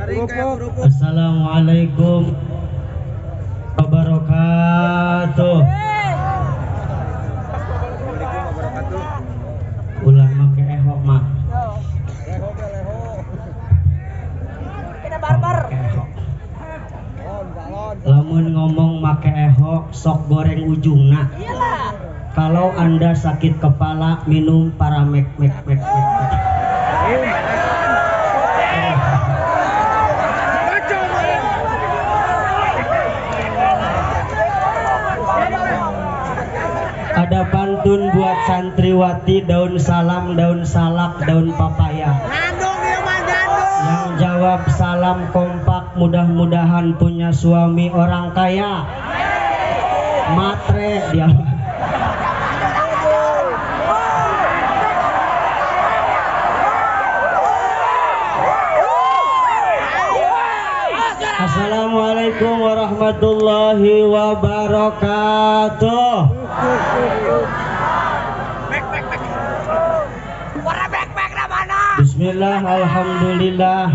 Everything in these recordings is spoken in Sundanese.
Assalamualaikum wabarakatuh. Ulah make ehok mah. Lamun ngomong make ehok sok goreng ujungna. Kalau Anda sakit kepala minum paramek mek mek mek. Ada pantun buat santriwati, daun salam, daun salak, daun papaya. Yang jawab salam kompak, mudah-mudahan punya suami orang kaya. Matre dia. Assalamualaikum warahmatullahi wabarakatuh. Bismillah, alhamdulillah,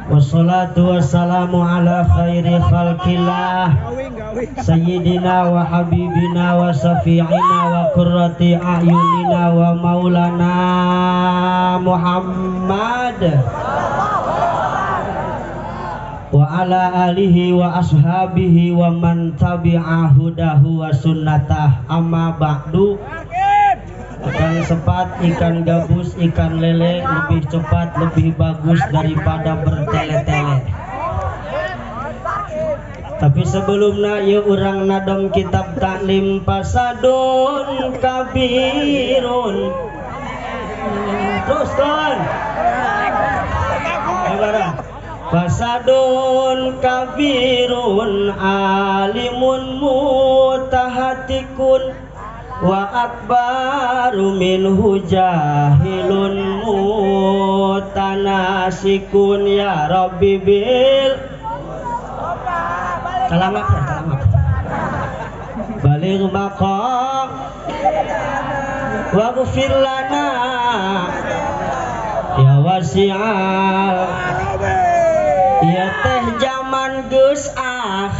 wassalatu wassalamu ala khairi khalqillah, sayyidina wa habibina wa syafi'ina wa qurrati a'yunina wa maulana Muhammad wa ala alihi wa ashabihi wa man tabi'a hudahu wa sunnatah. Amma ba'du. Ikan sepat, ikan gabus, ikan lele lebih cepat, lebih bagus daripada bertele-tele. Tapi sebelumnya yuk urang nadom kitab taklim pasadun kabirun. Terus kan. Fasadun kabirun alimun mutahatikun wa akbaru minhu jahilun mutanasikun. Ya Rabbi bil kalamak ya kalamak baligh maqam waghfir lana ya wasi'al. Ya teh zaman geus ah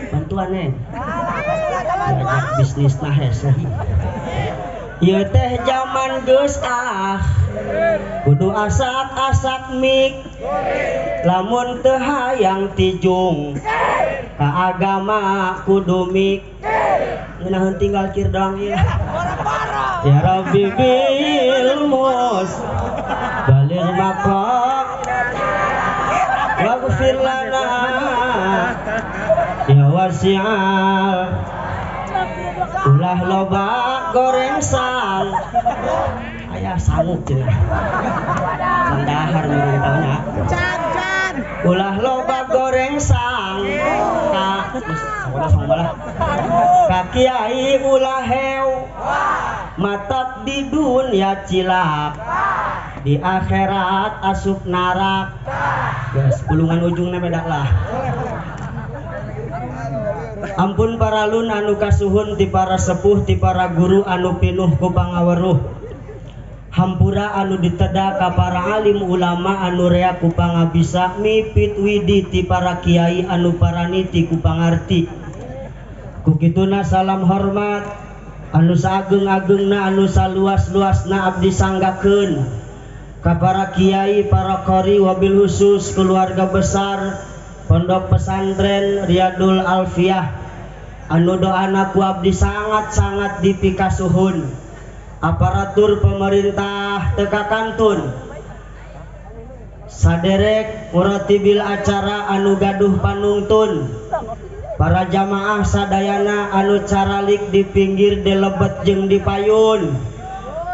bantuan neng ngajak bisnis nah hese. Ya teh zaman geus ah kudu asak-asak mik lamun teu hayang tijung ka agama kudu mik ngeunaheun tinggal kir doang ieu. Ya Rabbi bil mus baligh maqam waghfir lana ya wasi'al. Ulah loba goreng sang ayah sanggup cenah sandahar meureun taunya. Ulah loba goreng sang ka geus sakola ka kiai ulah heu matak di dunia cilak di akhirat asup narak. Geus pulungan ujungna beda lah. Ampun paralun anu kasuhun ti para sepuh ti para guru anu pinuh ku pangaweruh. Hampura anu diteda ka para alim ulama anu rea ku pangabisa mipit widi ti para kiai anu paraniti ku pangarti. Ku kituna salam hormat anu saageng-agengna anu saluas-luasna abdi sanggakeun ka para kiai, para qori, wabil khusus keluarga besar Pondok Pesantren Riyadul Alfiyah anu doana ku abdi sangat-sangat dipikasuhun. Aparatur pemerintah teka kantun saderek muratibil acara anu gaduh panungtun, para jamaah sadayana anu caralik di pinggir dilebet jeung dipayun.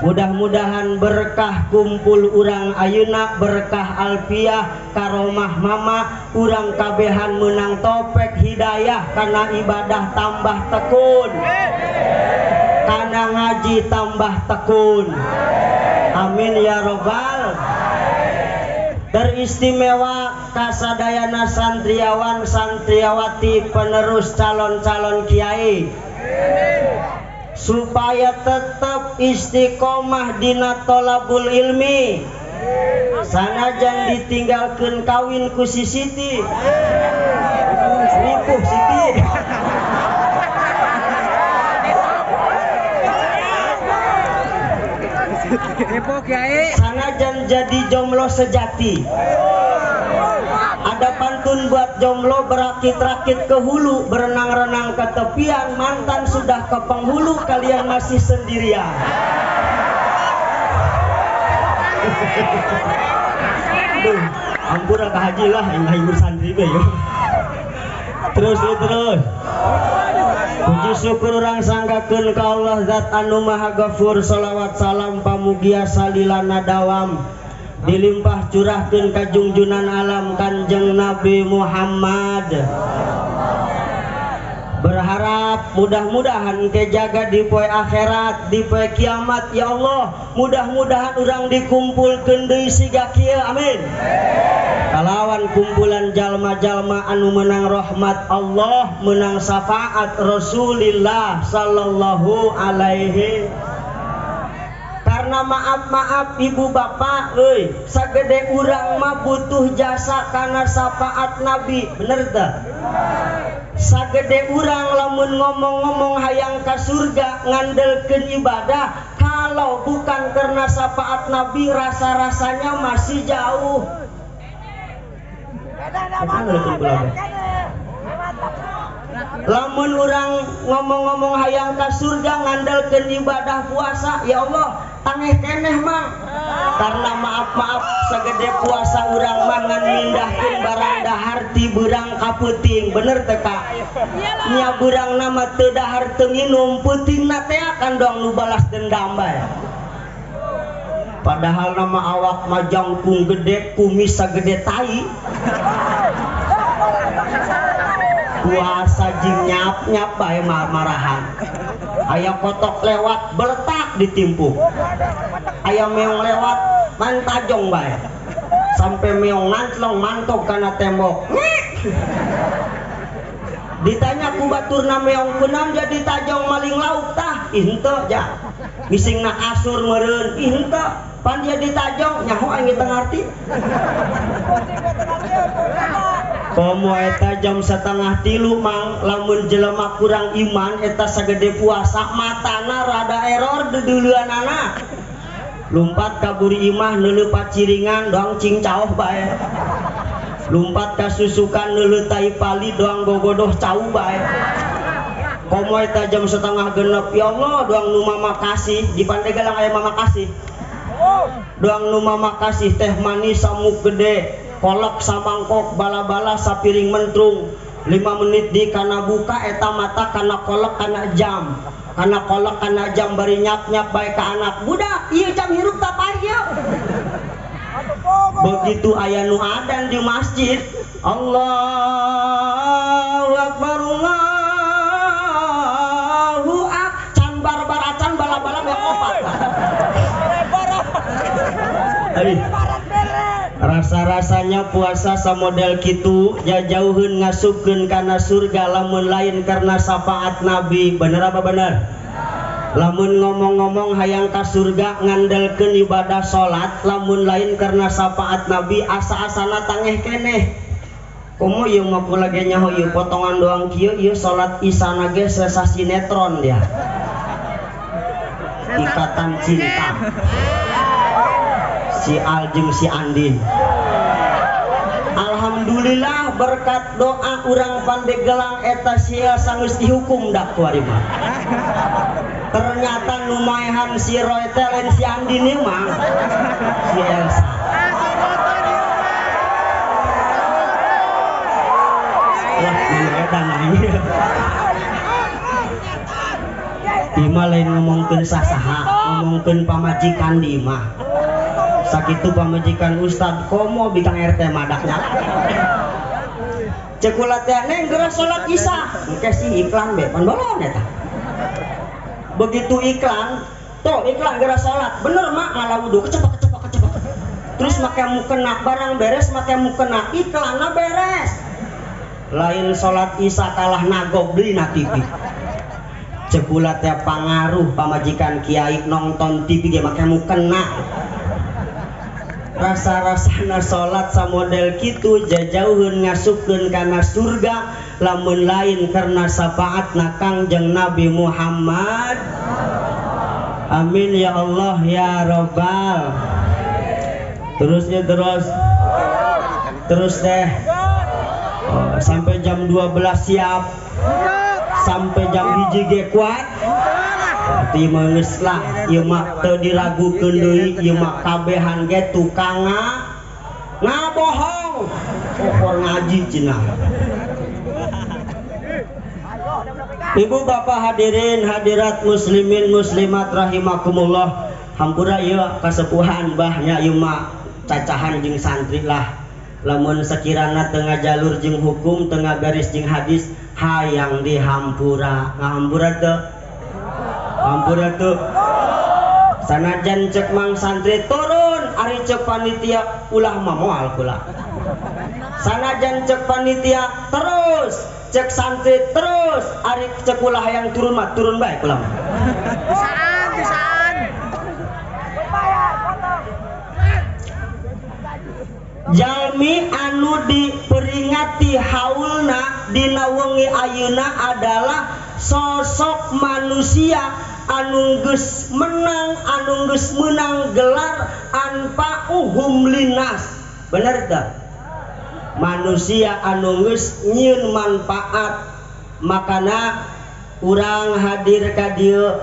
Mudah-mudahan berkah kumpul urang ayeuna, berkah alfiah karomah mama urang kabehan menang topek hidayah karena ibadah tambah tekun, karena ngaji tambah tekun. Amin ya robbal. Teristimewa kasadayana santriawan santriawati penerus calon-calon kiai, supaya tetap istiqomah dina tolabul ilmi, Sanajan ditinggalkeun kawin ku si Siti. Ripuh Siti. Sanajan jadi jomblo sejati. Ada pantun buat jomblo, berakit-rakit ke hulu, berenang-renang ke tepian, mantan sudah ke penghulu, kalian masih sendirian. Duh, ampun ka haji lah, aing santri ge yo. Terus terus. Puji syukur urang sanggakeun ka Allah zat anu maha gafur, salawat salam pamugia salilana dawam dilimpah curahkeun ka jungjunan alam Kanjeng Nabi Muhammad. Berharap mudah-mudahan kejaga di poe akhirat, di poe kiamat ya Allah, mudah-mudahan urang dikumpulkeun deui siga kieu, amin. Kalawan kumpulan jalma-jalma anu menang rahmat Allah, menang syafaat Rasulillah sallallahu alaihi. Karena maaf-maaf ibu bapak euy, sagede urang mah butuh jasa kana syafaat Nabi, bener teu? Sagede urang lamun ngomong-ngomong hayang ka surga ngandelkeun ibadah, kalau bukan karena syafaat Nabi rasa-rasanya masih jauh. Lamun urang ngomong-ngomong hayang ka surga ngandelkeun ibadah puasa, ya Allah tangeh keneh mang. Karena maaf-maaf segede puasa urang mah ngan mindahkeun barang dahar ti beurang ka peuting, bener teu Kak? Nya beurangna mah teu dahar teu nginum, peutingna teh kan doang nu balas dendam bae. Padahal nama awak mah jangkung gede, kumis sagede tai. Puasa jeung nyap-nyap bae marahan. Aya kotok lewat beletak ditimpuk. Aya meong lewat mantajong bae. Sampai meong ngantlong mantok kana tembok. Ditanya ku baturna meong kunaon jadi tajong maling lauk tah? Ih henteu ja. Ngisingna kasur meureun, ih henteu. Pan dia ditajong nyaho aing teu ngarti. Komo eta jam 2:30 mang, lamun jelema kurang iman eta sagede puasa matana rada error deudeuleunana. Lumpat ka buri imah neuleuh paciringan doang cing caoh bae. Lumpat ka susukan neuleuh tai pali doang gogodoh cau bae. Komo eta jam 5:30, ya Allah doang nu mama kasih di Pandegalang aya mama kasih. Doang nu mama kasih teh manis samuk gede, kolak samangkok, bala-bala sapiring mentrung. 5 menit di kana buka eta mata kana kolak kana jam. Kana kolak kana jam bari nyap-nyap bae ka anak. Budak, ieu jam hirup tapah ieu. Begitu aya nu adan di masjid, Allahu akbar Allahu akbar, can barbar acan bala-bala mek opat. Rasa-rasanya puasa samodel kitu jauheun ngasupkeun kana surga lamun lain karena syafaat Nabi, bener apa bener? Lamun ngomong-ngomong hayang ka surga ngandelkeun ibadah salat lamun lain karena syafaat Nabi asa-asana tangeh keneh. Komo ieu mah kula ge nyaho ieu potongan doang kieu ieu salat isana ge sesa sinetron dia. Ikatan cinta. Si Al jeung si Andin. Alhamdulillah berkat doa urang Pandegelang eta si Elsa geus dihukum dak kuari mah. Ternyata nu maehan si Roy teh lain si Andin ieu mah, si Elsa. Lah edan aing. Imah lain ngomongkeun sasaha, ngomongkeun pamajikan di imah. Sakitu pamajikan ustad komo bikang RT madaknya. Cek kula teh neng geura salat isya. Engke sih iklan be pandolon eta. Begitu iklan, tuh iklan geura salat. Bener mak ngalah wudu kecepak kecepak kecepak. Terus make mukena barang beres make mukena iklanna beres. Lain salat isya kalah nagog deui na TV. Cek kula teh pangaruh pamajikan kiai nonton TV ge make mukena. Rasa-rasana salat samodel kitu jajauheun ngasupkeun kana surga lamun lain karena syafaatna Kangjeng Nabi Muhammad. Amin ya Allah ya Robbal. Terus ya terus. Terus deh. Oh, sampai jam 12 siap. Sampai jam 1 ge kuat. Berarti geus lah ieu mah teu diragukeun deui ieu mah kabehan ge tukang ngabohong. Pokor ngaji cenah. Ibu bapak hadirin hadirat muslimin muslimat rahimakumullah. Hampura ieu kasepuhan bah nya ieu mah cacahan jeung santri lah. Lamun sekirana tengah jalur jeung hukum tengah garis jeung hadis hayang dihampura. Ngahampura teu? Hampura teu? Sanajan cek mang santri turun ari cek panitia ulah mah moal kula. Sanajan cek panitia terus cek santri terus ari cek ulah yang turun mah turun bae kula mah. Bisaan, bisaan. Jalmi anu diperingati haulna dina wengi ayeuna adalah sosok manusia anu geus menang, anu geus meunang gelar anfa'uhum linnas. Bener teu? Manusia anu geus nyieun manfaat, makana urang hadir ka dieu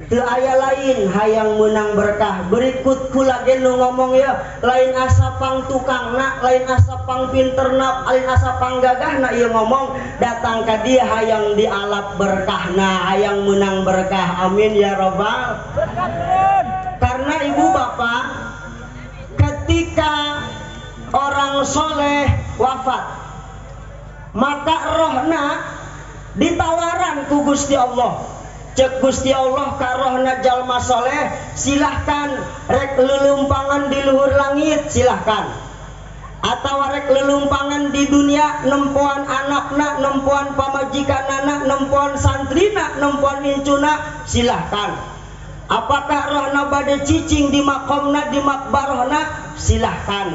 teu aya lain hayang meunang berkah. Berikut kula ge nu ngomong ya, lain asa pang tukangna, lain asa pang pinterna, lain asa pang gagahna ieu ngomong, datang ka dieu hayang dialap berkahna, hayang meunang berkah. Amin ya robbal. Karena ibu bapak ketika orang soleh wafat maka rohna ditawaran ku Gusti Allah. Cek Gusti Allah ka rohna jalma soleh, silahkan rek lelumpangan di luhur langit silahkan, atau rek lelumpangan di dunia nempoan anakna, nempoan pamajikanana, nempoan santrina, nempoan incuna silahkan. Apakah rohna bade cicing di makomna, di makbarohna silahkan.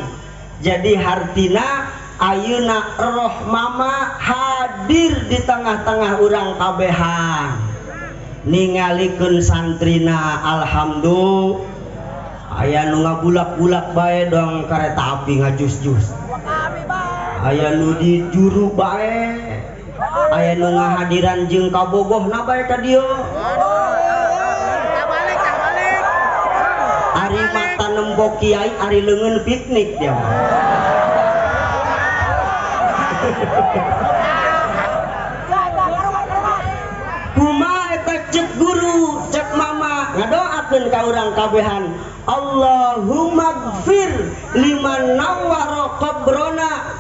Jadi hartina ayeuna roh mama hadir di tengah-tengah urang kabehan ningalikeun santrina. Alhamdulillah aya nu ngabulak-bulak bae dong kareta api ngajus-jus, aya nu di juru bae, aya nu ngahadiran jeung kabogohna bae ka dieu. Ari mata nempo kiai, ari leungeun piknik dia mah. Kumaha eta cek guru, cek mama ngadoakeun ka urang kabehan, Allahumma gfir liman nawwara qabrana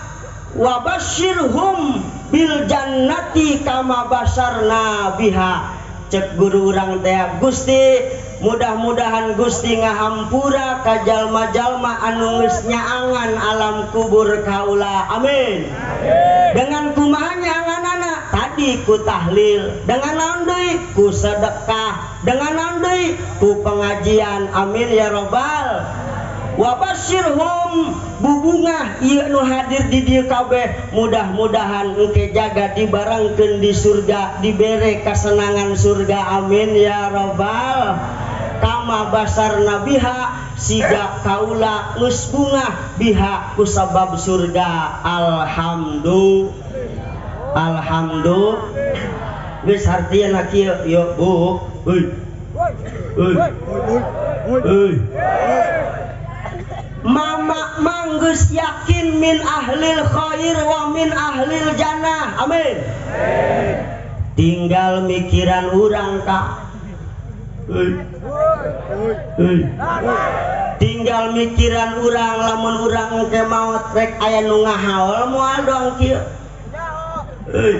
wa basyirhum bil jannati kama basarna biha. Cek guru urang teh, Gusti mudah-mudahan Gusti ngahampura ka jalma-jalma anu geus nyaangan alam kubur kaula. Amin. Dengan kumaha nyaanganana? Tadi ku tahlil, dengan naon deui? Ku sedekah, dengan naon deui? Ku pengajian. Amin ya robbal. Wa basyirhum, bubungah ieu nu hadir di dieu kabeh mudah-mudahan engke jaga dibarengkeun di surga, dibere kasenangan surga. Amin ya robbal. Kama basarna biha, siga kaula geus bungah biha kusabab surga. Alhamdulillah. Alhamdulillah. Geus hartina kieu yo bu. Heuy. Heuy. Heuy. Mama manggeus yakin min ahlil khair wa min ahlil jannah. Amin. Tinggal mikiran urang ka. Heuy. Heuy. Tinggal mikiran urang lamun urang engke maot rek aya nu ngahaol moal dong kieu. Heuy.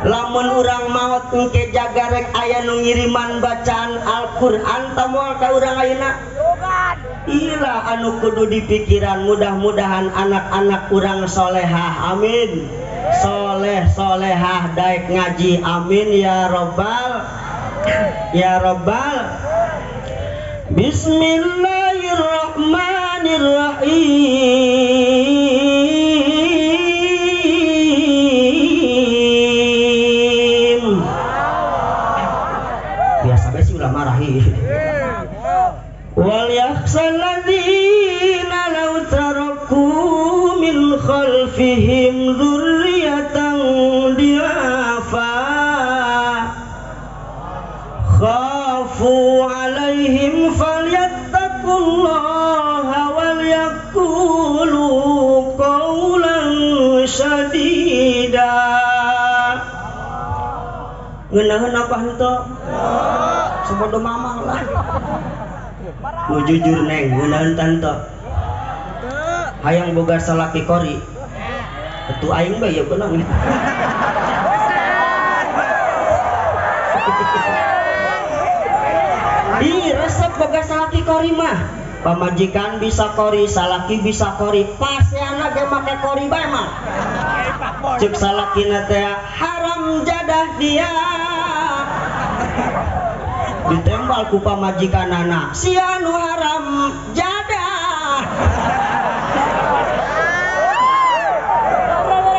Lamun urang maot engke jaga rek aya nu ngiriman bacaan Al-Qur'an ta moal ka urang ayeuna. Ilah anu kudu dipikiran, mudah-mudahan anak-anak urang solehah. Amin. Soleh solehah daek ngaji. Amin ya robbal ya robbal. Bismillahirrahmanirrahim. Bismillahirrahmanirrahim. Biasa bae sih ulah marahi. Wal yakhsal ladzina law taraku min khalfihim dzurriyyatan di'afa khafu 'alaihim falyattaqullaha wal yaqulu qawlan sadida. Ngeunaheun apa henteu? Sabodo mamang lah. Nu jujur neng, ngeunaheun tante. Hayang boga salaki kori. Atuh aing bae ya beunang. Ih, resep boga salaki kori mah. Pamajikan bisa kori, salaki bisa kori. Paseana ge make kori bae mah. Cek salakina teh haram jadah dia. Ditembal ku pamajikanana, sia nu haram jadah.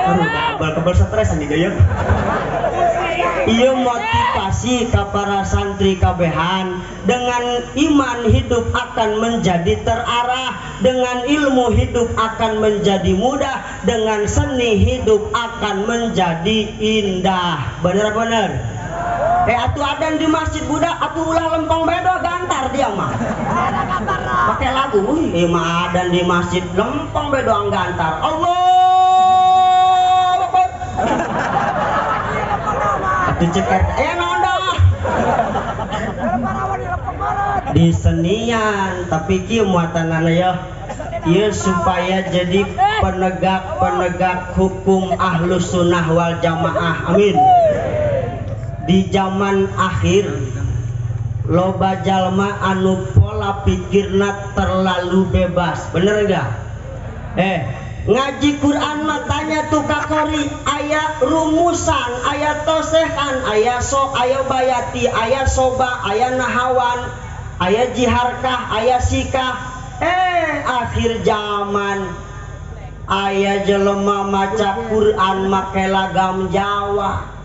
Aduh, kebal stres anjing ya. Ieu motivasi ka para santri kabehan, dengan iman hidup akan menjadi terarah, dengan ilmu hidup akan menjadi mudah, dengan seni hidup akan menjadi indah. Bener-bener. Atuh adan di masjid budak, atuh ulah lempang bedo gantar dia mah. Pakai lagu, wih, mah adan di masjid lempang bedo gantar. Allah Akbar. Atuh cek naon dah. Di senian, tapi kieu muatanana ya. Ieu supaya jadi penegak-penegak hukum Ahlus Sunnah wal Jamaah. Amin. Di zaman akhir loba jalma anu pola pikirna terlalu bebas, bener enggak? Ngaji Quran matanya tuh kakori, aya rumusan, aya tosehan, aya so, aya bayati, aya soba, aya nahawan, aya jiharkah, aya sikah. Akhir zaman aya jelema maca Quran make lagam Jawa.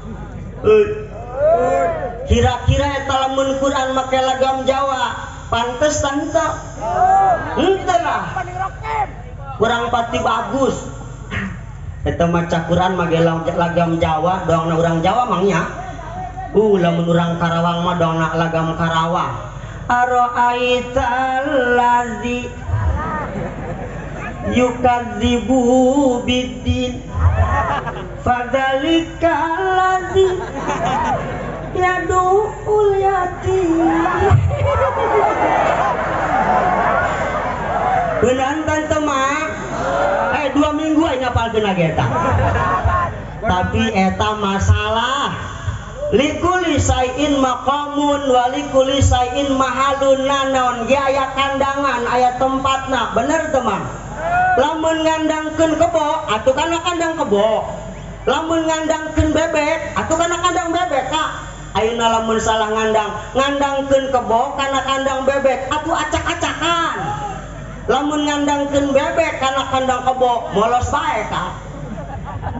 Kira-kira eta lamun Quran make lagam Jawa pantes tante? Henteu lah. Kurang pati bagus. Eta maca Quran make lagam Jawa doangna urang Jawa mangnya. Lamun urang Karawang mah doangna lagam Karawang. Ara'aital ladzi yukadzibu biddin fadzalikal ladzi yadu'ul yatim. Beunang tante mah 2 minggu aing ngapalkeun lagi eta. Tapi eta masalah. Likuli sayin maqamun wa likuli sayin mahalun, nanaon ge aya kandangan, aya tempatna, bener teu mah? Lamun ngandangkeun kebo, atuh kana kandang kebo. Lamun ngandangkeun bebek, atuh kana kandang bebek, Kak. Ayeuna lamun salah ngandang, ngandangkeun kebo kana kandang bebek, atuh acak-acakan. Lamun ngandangkeun bebek kana kandang kebo, molos bae, Kak.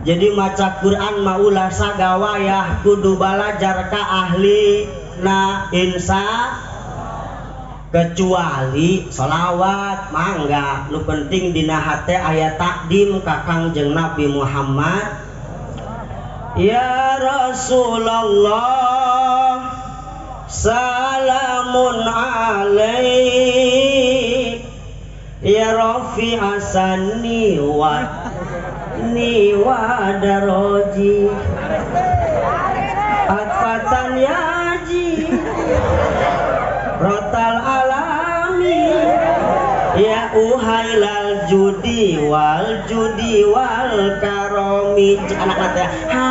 Jadi maca Quran mah ulah sagawayah, kudu balajar ka ahli na insya, kecuali sholawat mangga. Nu penting dina hate aya takdim ka Kangjeng Nabi Muhammad. Ya Rasulullah salamun alaik, ya Rafi asani wa ni wa daroji atfatan yaji rotal alami ya uhailal judi wal karomi. Anak-anak ya, ha.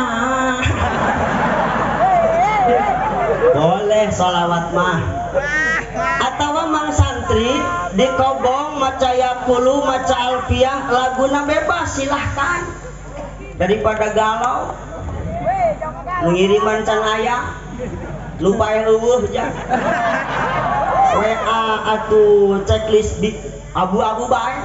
Boleh sholawat mah. Atau mang santri di kobong maca yakulu maca alfiah laguna bebas silahkan, daripada galau mengiriman can aya lupa eueuh ja WA atuh checklist di Abu-abu bae.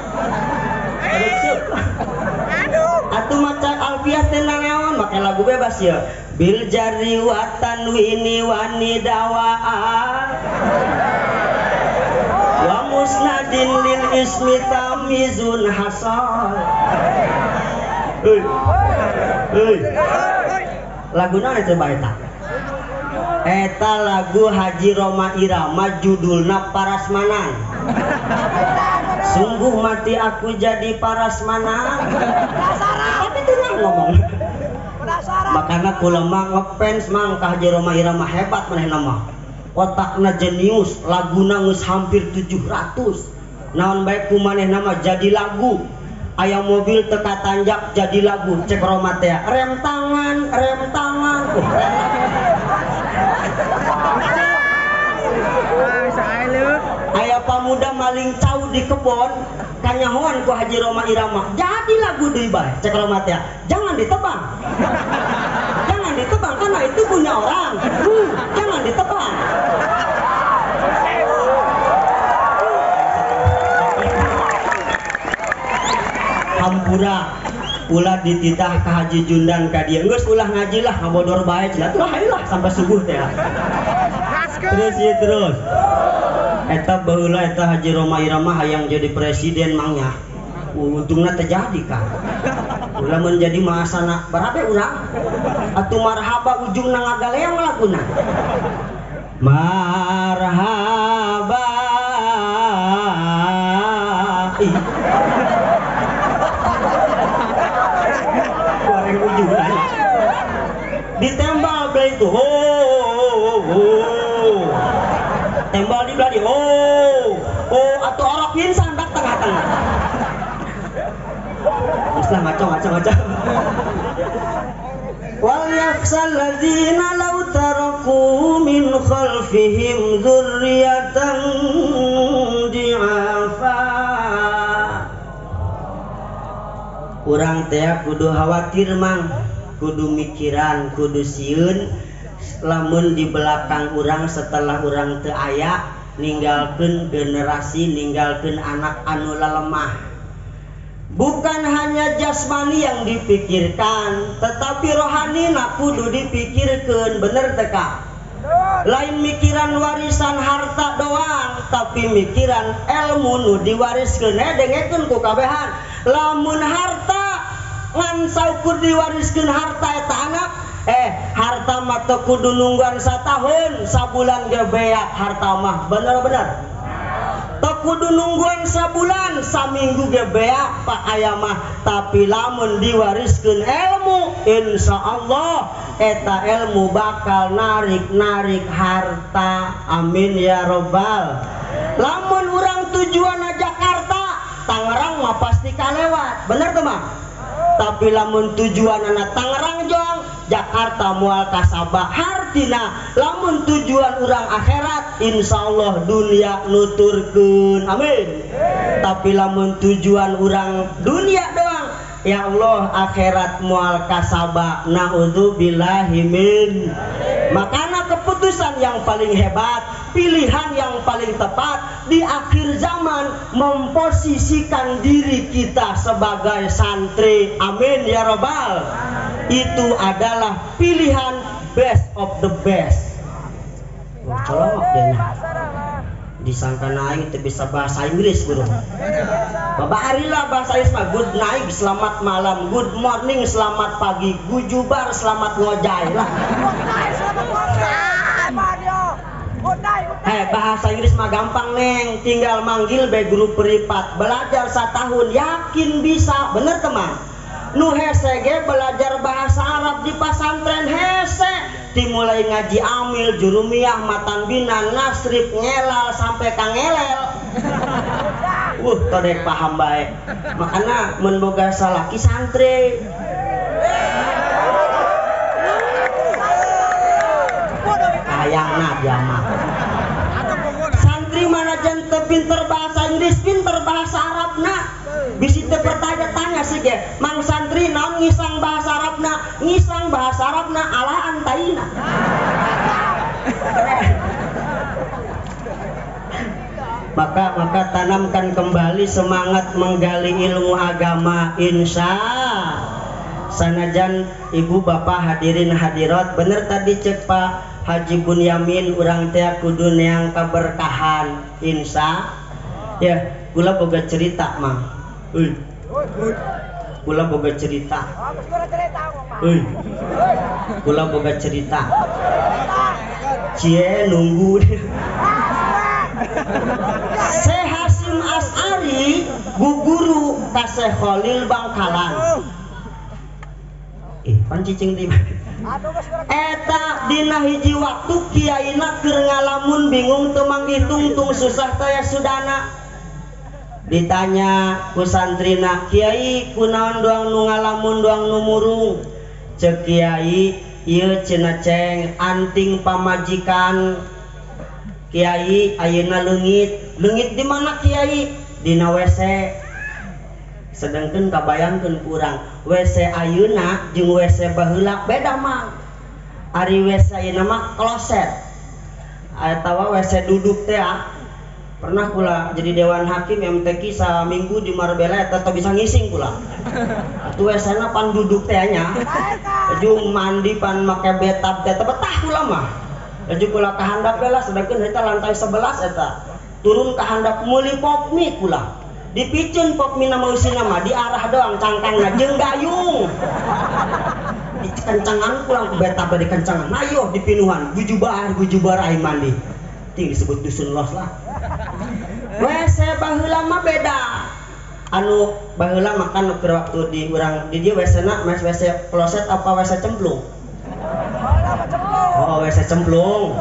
Atuh maca alfiah teh nanaon make lagu bebas ya. Bil jarri wa tanwini wa nidawaa wa musnadin lil ismi tamizun hasal. Hei. Hei. Lagu naon coba eta? Eta lagu Haji Rhoma Irama judulna Parasmanan. Sungguh mati aku jadi Parasmanan. Tapi itu ngomong. Makanya kula mah ngefans mang ka Haji Rhoma Irama hebat manehna mah. Otakna jenius, laguna geus hampir 700. Naon bae ku manehna mah jadi lagu. Aya mobil teka tanjak jadi lagu cek Rhoma teh. Rem tangan, rem tangan. Aya pamuda maling cau di kebon kanyahoan ku Haji Rhoma Irama jadi lagu deui bae cek Rhoma teh. Jangan ditebang. Jangan ditebang karena itu punya orang. Jangan ditebang. Hampura ulah dititah ka Haji Jundan ka dieu geus ulah ngaji lah ngabodor bae cenah tuh lah sampai subuh teh. Terus ya terus. Eta baheula eta Haji Rhoma Irama hayang jadi presiden mangnya. Untungna terjadi kan. Ulah menjadi mahasana barabe urang. Atuh marhaba ujungna ngagaleang laguna. Marhaba. Ih. Goreng ujungna. Ditembal belah itu. Oh, oh, oh. Tembal di belah di. Oh, oh atau orok insan dak tengah-tengah. Teruslah ngaco. Wal yakhsal ladzina law taraku min khalfihim dzurriyyatan di'afa. Urang teh kudu khawatir mang, kudu mikiran, kudu sieun lamun di belakang urang setelah urang teu aya ninggalkeun generasi, ninggalkeun anak anu lalemah. Bukan hanya jasmani yang dipikirkan, tetapi rohani nak kudu dipikirkan, bener teu Kak? Lain mikiran warisan harta doang, tapi mikiran ilmu nu diwariskeun. Dengekeun ku kabehan. Lamun harta ngan saukur diwariskeun harta eta anak, harta mah teu kudu nungguan satahun, sabulan ge beak harta mah, bener-bener. Teu kudu nungguan sabulan, saminggu ge beak pak aya mah, tapi lamun diwariskeun ilmu, insyaallah eta ilmu bakal narik-narik harta. Amin ya robbal. Lamun urang tujuan Jakarta, Tangerang mah pasti kalewat, bener teu mah? Tapi lamun tujuan anak Tangerang jong, Jakarta moal kasaba. Hartina lamun tujuan urang akhirat, insyaallah dunia nuturkeun. Amin. Tapi lamun tujuan urang dunia doang, ya Allah akhirat moal kasaba. Naudzubillahi min. Makana keputusan yang paling hebat, pilihan yang paling tepat di akhir zaman memposisikan diri kita sebagai santri. Amin ya robbal. Itu adalah pilihan best of the best. Oh, colok deh. Disangka naik itu bisa bahasa Inggris guru. Bapak Arila bahasa Inggris mah good night, selamat malam, good morning, selamat pagi, gujubar, selamat ngojai lah. Bahasa Inggris mah gampang neng, tinggal manggil be guru privat, belajar setahun yakin bisa, bener teman. Nu hese ge belajar bahasa Arab di pasantren hese, dimulai ngaji amil, jurumiyah, matan bina, nasrib, ngelal sampai kangelel. Todek paham baik. Makanya mun boga salaki santri. Hayangna dia mah. Santri mana jan teu pinter bahasa Inggris, pinter bahasa Arabna. Bisi teu bertanya-tanya sih ge, mang santri naon ngisang bahasa Arabna, ngisang bahasa Arabna alaan taina. Maka Maka tanamkan kembali semangat menggali ilmu agama, insya. Sanajan ibu bapak hadirin hadirat, bener tadi cek Pak Haji Bunyamin, urang teh kudu neang keberkahan, insya. Ya, kula boga cerita mah. Euy. Kula boga cerita. Euy. Kula boga cerita. Cie nunggu. Syekh Hasyim Asy'ari guguru ka Syekh Khalil Bangkalan. Pan cicing di eta dina hiji waktu kiaina keur ngalamun bingung teu manggih tungtung susah taya sudana. Ditanya ku santrina, kiai kunaon doang nu ngalamun doang nu murung? Ceuk kiai, ieu cenah ceng anting pamajikan kiai ayeuna leungit. Leungit di mana kiai? Dina WC. Sedangkan kabayangkeun kurang WC ayeuna jeung WC baheula beda mah. Ari WC ayeuna mah kloset atawa WC duduk teh. Pernah kula jadi dewan hakim MTQ saminggu di Marbella eta teu bisa ngising kula. Atuh WC-na pan duduk teh nya. Jeung mandi pan make bathtub teh betah kula mah. Laju kula ka handap lah, sedangkan eta lantai 11 eta. Turun ka handap meuli pop mie kula. Dipiceun pop mie nama eusina mah diarah doang cangkangna jeung gayung. Dikencangan pulang ku bathtub dikencangan. Ayo dipinuhan gujubar aing mandi. Ting disebut dusun los lah. WC baheula mah beda. Anu baheula makan keur waktu di urang di dieu WC-na mas WC kloset apa WC cemplung? Oh, WC cemplung.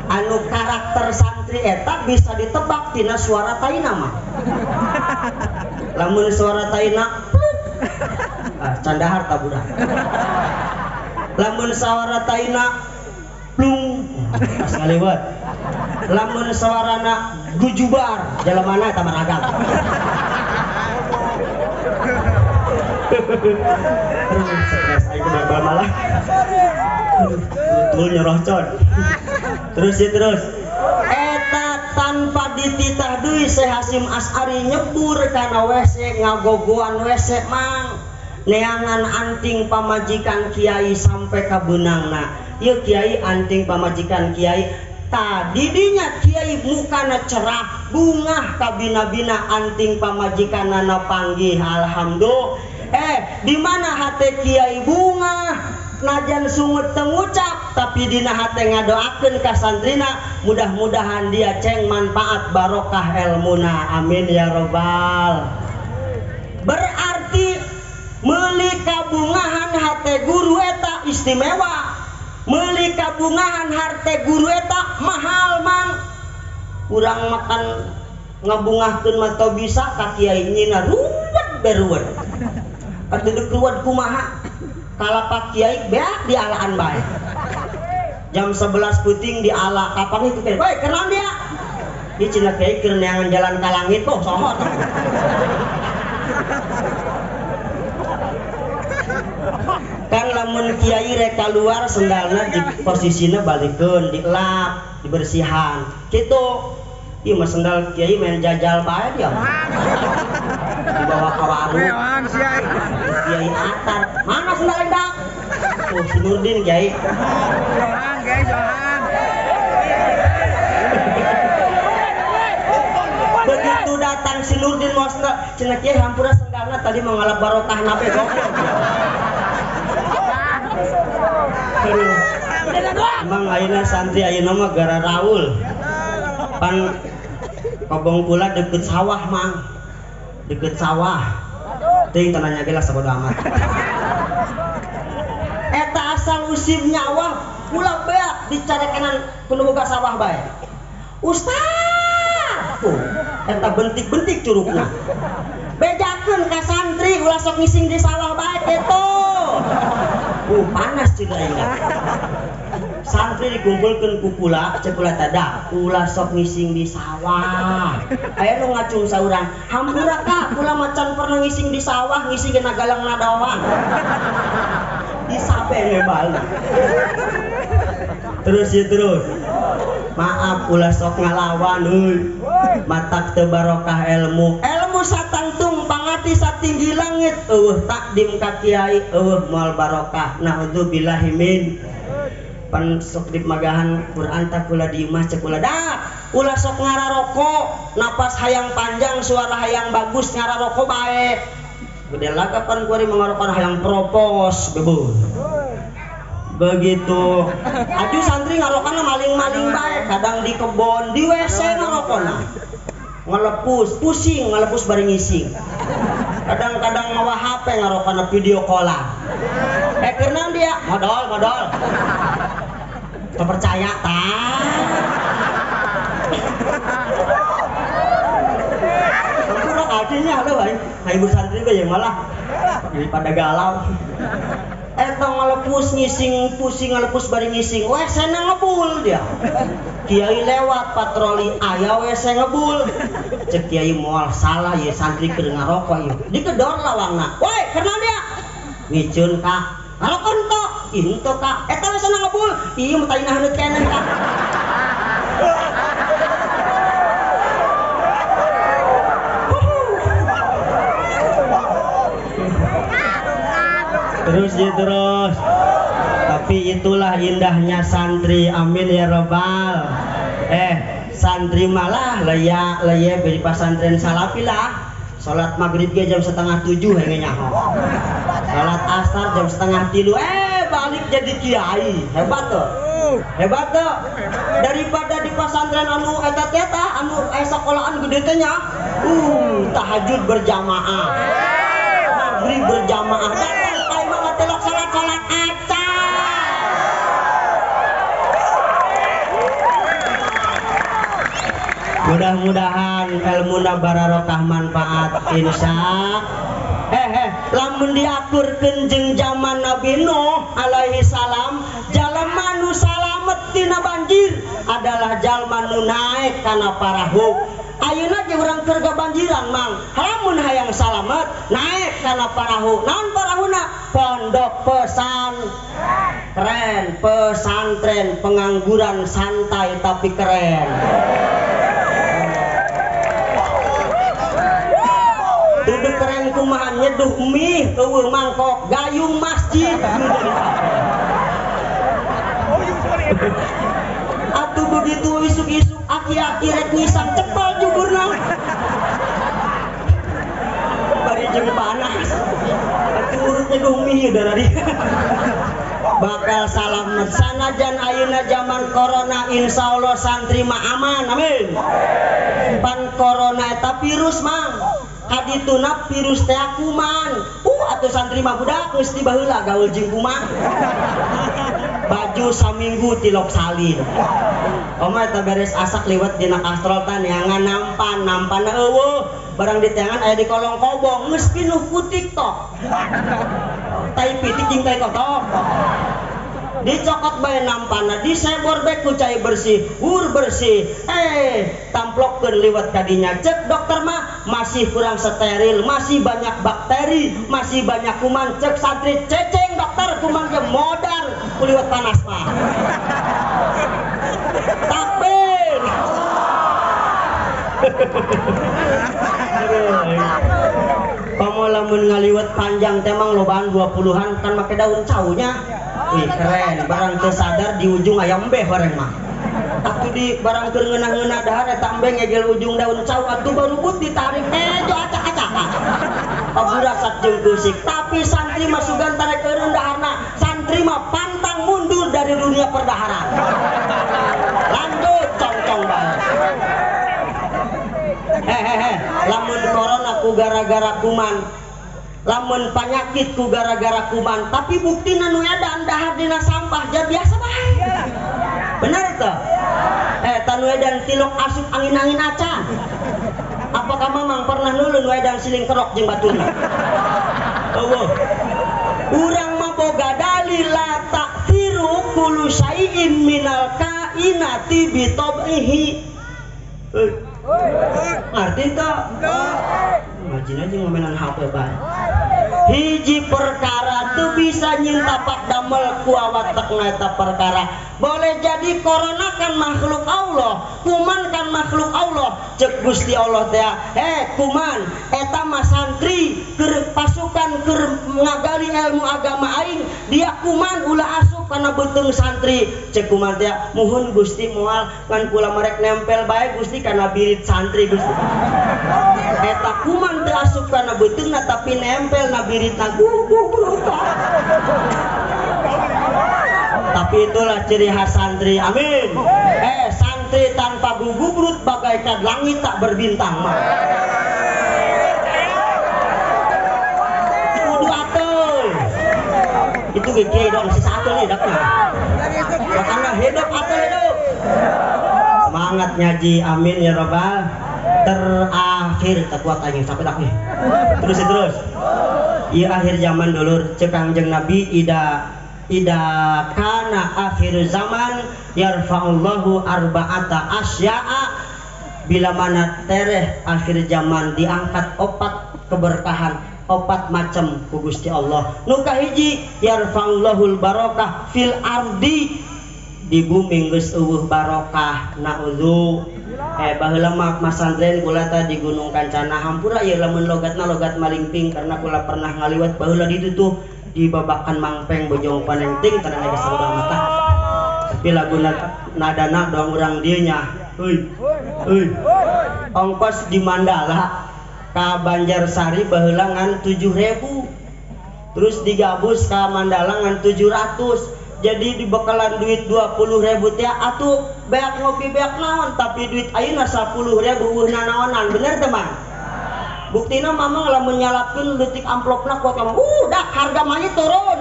Anu karakter santri eta bisa ditebak tina suara taina mah. Lamun suara taina pluk. Ah, candahar ta budak. Lamun suara taina plung, pas ngaliwat. Lamun suarana gujubar, jalamana eta maragam. Stres aing kudu malah. Betul nyoroh con. Terus ya terus. Eta tanpa dititah deui Syekh Hasyim Asy'ari nyebur kana WC ngagogoan WC mang. Neangan anting pamajikan kiai sampai ka beunangna. Ieu kiai anting pamajikan kiai. Tadi dinya kiai mukana cerah bungah kabina-bina anting pamajikanana panggih alhamdulillah. Di mana hate kiai bungah najan sungut tengucap tapi dina hate ngadoakeun ka santrina mudah-mudahan dia ceng manfaat barokah elmuna, amin ya robbal. Berarti meuli kabungahan hate guru eta istimewa, meuli kabungahan hate guru eta mahal mang. Urang makan ngabungahkeun mah teu bisa ka kiai nyina ruwet beruwet. Atuh deuk ruwet kumaha? Kalapak kiai beak dialaan bae. Jam 11 puting diala kapan itu kiai? Woi, kenaon dia? Ieu cenah kiai keur neangan jalan ka langit kok sohor. Kan lamun kiai rek kaluar sendalna di posisina balikeun, dilap, dibersihan. Kitu. Ieu mah sendal kiai main jajal bae dia. Dibawa ka warung. Kiai atar, mana sendal endak? Oh, si Nurdin kiai. Johan, kiai Johan. Begitu datang si Nurdin mau sendal, cenah kiai hampura sendalna tadi mengalap barokah nabe goblok. Emang ayeuna santri ayeuna mah gara raul. Pan kobong kula deket sawah mang. Deket sawah. Teuing teu nanya ge lah sabodo amat. Eta asal usim nyawa kula beak dicarekanan kudu boga sawah bae. Ustaz tuh eta bentik-bentik curugna. Bejakeun ka santri ulah sok ngising di sawah bae kitu. Panas cina aing. Santri dikumpulkeun ku kula, cek kula tada, ulah sok ngising di sawah. Aya nu ngacung saurang, hampura ka, kula macan pernah ngising di sawah, ngising kena galangna doang. Disape ngebal. Terus ya terus. Maaf ulah sok ngalawan euy. Matak teu barokah ilmu. Ilmu satangtung pangati satinggi langit eueuh takdim ka kiai eueuh moal barokah. Naudzubillahi min. Pan sok di magahan Quran tak kula di imah cek kula dah. Ulah sok ngararoko, napas hayang panjang, suara hayang bagus ngararoko bae. Gede laga pan kuari mengarokan hayang propos bebun. Begitu aju santri ngarokana maling-maling bae, kadang di kebon, di WC ngarokona. Ngelepus, pusing, ngelepus bari ngising. Kadang-kadang mawa HP ngarokana video callan. Kerenang dia, modal. Terpercaya tah. Kurang artinya halo bae. Ibu santri bae malah daripada galau. Eta ngalepus ngising, pusing ngalepus bari ngising. WC na ngebul dia. Kiai lewat patroli aya WC ngebul. Cek kiai moal salah ye santri keur ngarokok ieu. Digedor lawangna. Woi, kenal dia. Ngiceun ka. Ngarokok henteu? Ih henteu ka. Eta WC na ngebul. Ieu mah tadina haneut keneh ka. Terus ya terus. Tapi itulah indahnya santri. Amin ya robbal. Santri malah leya leye beri pasantren salafi lah. Salat maghrib ge jam 6:30 henge nyaho. Salat asar jam 2:30 balik jadi kiai. Hebat tuh. Hebat tuh. Daripada di pasantren anu eta teh anu sakolahan gede teh nya. Tahajud berjamaah. Maghrib berjamaah. Datang ka imah ngatelok salat-salat acan. Mudah-mudahan ilmuna bararokah manfaat insya. Lamun diakurkeun jeung zaman Nabi Nuh alaihi salam, jalma nu salamet tina banjir adalah jalma nu naek kana parahu. Ayeuna ge urang keur gabanjiran mang, lamun hayang salamet naek kana parahu. Naon parahuna? Pondok pesantren, pesantren pengangguran santai tapi keren. Duduk keren kumaha nyeduh mie eueuh mangkok gayung masjid. Atuh begitu isuk-isuk aki-aki rek ngisang cepal juburna. Bari jeung panas. Atuh urut nyeduh mie dari. Bakal salamet sanajan ayeuna zaman corona insyaallah santri mah aman. Amin. Pan corona eta virus mang. Kadituna virus teh kuman. Atuh santri mah budak geus di baheula gaul jeung kuman. Baju saminggu tilok salin. Oma eta beres asak liwat dina kastrol tah neangan nampan, nampanna eueuh. Barang diteangan aya di kolong kobong geus pinuh ku TikTok. Tai pitik jeung tai kotok. Dicokot bae nampana, disebor bae ku cai bersih, hur bersih. Tamplokkeun liwat kadinya. Cek dokter mah masih kurang steril, masih banyak bakteri, masih banyak kuman. Cek santri ceceng dokter kuman ge modar ku liwat panas mah. Takbir. Komo lamun ngaliwet panjang teh mang lobaan 20-an kan make daun caunya. Wih keren, barang teu sadar di ujung ayam beh bareng mah. Atuh di barang keur ngeunah-ngeunah dahar eta embe ngegel ujung daun cau atuh barubut ditarik jo acak-acakan. Paburasak jeung kusik, tapi santri mah sugan tarek eureun daharna. Santri mah pantang mundur dari dunia perdaharan. Lanjut congcong bae. Lamun corona ku gara-gara kuman, lamun penyakit ku gara-gara kuman, tapi buktina nu edan dahar dina sampah ja biasa bae. Bener teu? Eta nu edan tilok asup angin-angin acan. Apakah mamang pernah nulun nu edan siling kerok jeung baturna? Eueuh. Urang mah boga dalil la ta'thiru kullu syai'in minal kainati bi tab'ihi. Ngerti teu? Ngajin aja ngomenan HP bae. Hiji perkara tuh bisa nyintapak damel ku awatekna eta perkara. Boleh jadi corona kan makhluk Allah, kuman kan makhluk Allah. Cek Gusti Allah teh, kuman eta mah santri keur pasukan keur ngagali ilmu agama aing, dia kuman ulah asup kana beuteung santri. Cek kuman teh, muhun Gusti moal ngan kula merek nempel bae Gusti kana birit santri Gusti. Eta kuman teu asup kana beuteungna tapi nempel na biritna guguh. Tapi itulah ciri khas santri. Amin. Santri tanpa gugubrut bagaikan langit tak berbintang mah. Kudu atul. Itu gede dong sisa atul nih dakna. Makanya hidup atul hidup. Semangat ngaji. Amin ya robbal. Terakhir tak kuat anjing sampai tak nih. Terus terus. Iya akhir zaman dulur cek Kangjeng Nabi ida kana akhir zaman yarfa'ullahu arba'ata asya'a, bila mana tereh akhir zaman diangkat opat keberkahan, opat macam ku Gusti Allah. Nu kahiji yarfa'ullahul barokah fil ardi, di bumi geus eueuh barokah. Naudzu. Baheula mah masantren kula teh di Gunung Kancana hampura ieu lamun logatna logat malingping karena kula pernah ngaliwat baheula di ditu tuh di babakan Mangpeng Bojong Panengting tanah geus sabodo mata. Tapi lagu nadana doang urang dieu nya. Euy. Euy. Ongkos di Mandala ka Banjarsari baheula ngan 7.000. Terus digabus ka Mandala ngan 700. Jadi dibekalan duit 20.000 teh atuh beak ngopi beak naon, tapi duit ayeuna 10.000 eueuh nanaonan. Bener teh Mang? Buktina mamang lamun nyalapkeun leutik amplopna kuat mamang, dah harga mayit turun.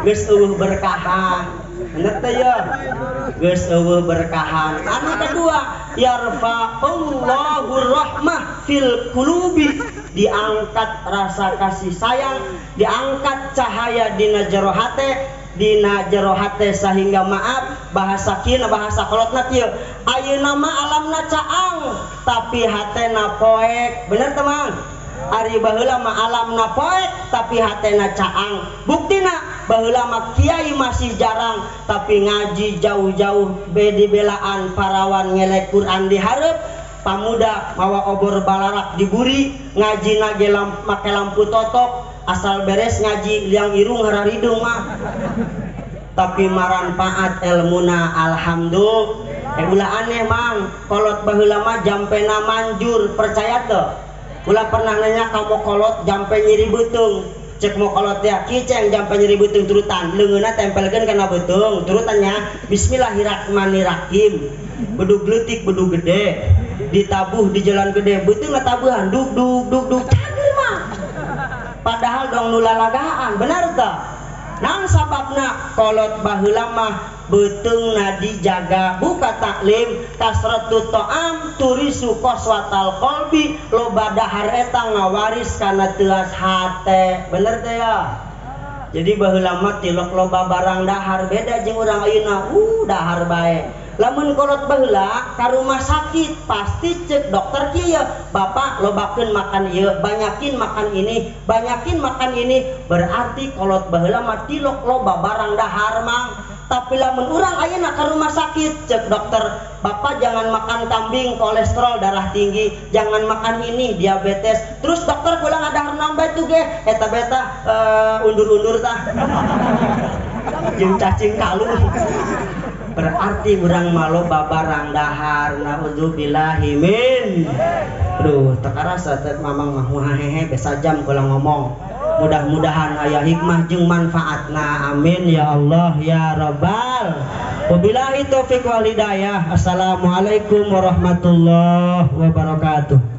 Geus eueuh berkahan. Bener teh ya? Geus eueuh berkahan. Anu kedua, yarfa'ullahu rahmah fil qulubi, diangkat rasa kasih sayang, diangkat cahaya dina jero hate, dina jero hate sehingga maaf bahasa kieu bahasa kolotna kieu, ayeuna mah alamna caang tapi hatena poek. Bener teh Mang? Ari baheula mah alamna poek tapi hatena caang. Buktina baheula mah kiai masih jarang tapi ngaji jauh-jauh bedi belaan parawan ngelek Quran di hareup, pamuda mawa obor balarak diburi, ngaji nage make lampu totok, asal beres ngaji liang irung hararidung mah. Tapi maranfaat elmuna alhamdulillah. Ulah aneh Mang, kolot baheula mah jampena manjur, percaya teu? Ulah pernah nanya kamu kolot jampe nyeri beuteung. Cek mau kolot ya kiceng jampe nyeri beuteung turutan, leungeunna tempelkeun kana beuteung turutannya bismillahirrahmanirrahim. Bedug leutik bedug gede ditabuh di jalan gede beuteungna tabuhan dug dug dug dug cager mah. Padahal dong nu lalagaan, benar teu? Naon sababna kolot baheula mah beuteungna dijaga, buka taklim kasratu ta'am turisu qaswatal qalbi, loba dahar eta ngawaris kana teuas hate. Bener teh ya? Jadi baheula mah tilok loba barang dahar, beda jeung urang ayeuna, dahar bae. Lamun kolot baheula ka rumah sakit pasti cek dokter kieu, bapak lobakeun makan ieu, banyakin makan ini, banyakin makan ini. Berarti kolot baheula mah tilok loba barang dahar Mang. Tapi lamun urang ayeuna ka rumah sakit cek dokter, bapak jangan makan kambing kolesterol darah tinggi, jangan makan ini diabetes. Terus dokter kula ngadahar naon bae tuh ge, eta beta undur-undur tah. Jeung cacing kalung. Berarti urang mah loba barang dahar. Naudzubillahi min. Aduh, teu karasa teh mamang mah hehe besa jam kula ngomong. Mudah-mudahan aya hikmah jeung manfaatna. Amin ya Allah ya Rabbal. Wabillahi taufik wal hidayah. Assalamualaikum warahmatullahi wabarakatuh.